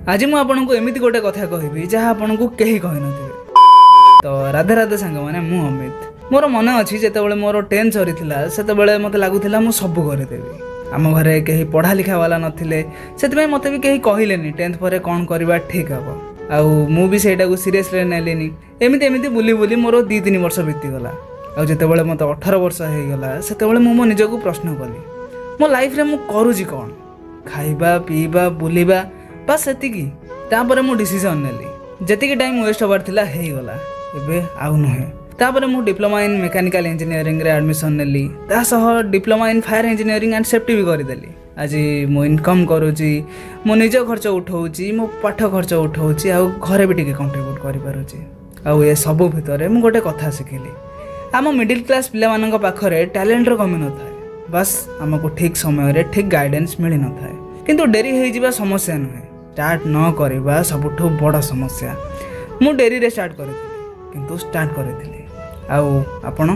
ଆଜି ମୁଁ ଆପଣଙ୍କୁ ଏମିତି ଗୋଟେ କଥା କହିବି, ଯାହା ଆପଣଙ୍କୁ କେହି କହିନଥିବେ। ତ ରାଧେ ରାଧେ ସାଙ୍ଗମାନେ, ମୁଁ ଅମିତ। ମୋର ମନେ ଅଛି, ଯେତେବେଳେ ମୋର 10th ସରିଥିଲା, ସେତେବେଳେ ମୋତେ ଲାଗୁଥିଲା ମୁଁ ସବୁ କରିଦେବି। ଆମ ଘରେ କେହି ପଢ଼ା ଲିଖା ବାଲା ନଥିଲେ, ସେଥିପାଇଁ ମୋତେ ବି କେହି କହିଲେନି 10th ପରେ କ'ଣ କରିବା ଠିକ୍ ହେବ। ଆଉ ମୁଁ ବି ସେଇଟାକୁ ସିରିୟସଲି ନେଲିନି। ଏମିତି ଏମିତି ବୁଲି ବୁଲି ମୋର 2-3 ବର୍ଷ ବିତିଗଲା। ଆଉ ଯେତେବେଳେ ମୋତେ 18 ବର୍ଷ ହେଇଗଲା, ସେତେବେଳେ ମୁଁ ମୋ ନିଜକୁ ପ୍ରଶ୍ନ କଲି, ମୋ ଲାଇଫରେ ମୁଁ କରୁଛି କ'ଣ? ଖାଇବା, ପିଇବା, ବୁଲିବା, ବାସ୍ ସେତିକି। ତାପରେ ମୁଁ ଡିସିସନ୍ ନେଲି, ଯେତିକି ଟାଇମ୍ ୱେଷ୍ଟ ହେବାର ଥିଲା ହେଇଗଲା, ଏବେ ଆଉ ନୁହେଁ। ତାପରେ ମୁଁ ଡିପ୍ଲୋମା ଇନ୍ ମେକାନିକାଲ ଇଞ୍ଜିନିୟରିଂରେ ଆଡ଼ମିସନ୍ ନେଲି। ତା ସହ diploma in fire engineering and safety ବି କରିଦେଲି। ଆଜି ମୁଁ ଇନକମ୍ କରୁଛି, ମୋ ନିଜ ଖର୍ଚ୍ଚ ଉଠାଉଛି, ମୋ ପାଠ ଖର୍ଚ୍ଚ ଉଠାଉଛି ଆଉ ଘରେ ବି ଟିକେ କଣ୍ଟ୍ରିବ୍ୟୁଟ୍ କରିପାରୁଛି। ଆଉ ଏସବୁ ଭିତରେ ମୁଁ ଗୋଟେ କଥା ଶିଖିଲି, ଆମ ମିଡ଼ିଲ୍ କ୍ଲାସ୍ ପିଲାମାନଙ୍କ ପାଖରେ ଟ୍ୟାଲେଣ୍ଟର କମି ନଥାଏ, ବାସ୍ ଆମକୁ ଠିକ୍ ସମୟରେ ଠିକ୍ ଗାଇଡେନ୍ସ ମିଳିନଥାଏ। କିନ୍ତୁ ଡେରି ହେଇଯିବା ସମସ୍ୟା ନୁହେଁ, ଷ୍ଟାର୍ଟ ନ କରିବା ସବୁଠୁ ବଡ଼ ସମସ୍ୟା। ମୁଁ ଡେରିରେ ଷ୍ଟାର୍ଟ କରିଥିଲି, କିନ୍ତୁ ଷ୍ଟାର୍ଟ କରିଥିଲି। ଆଉ ଆପଣ?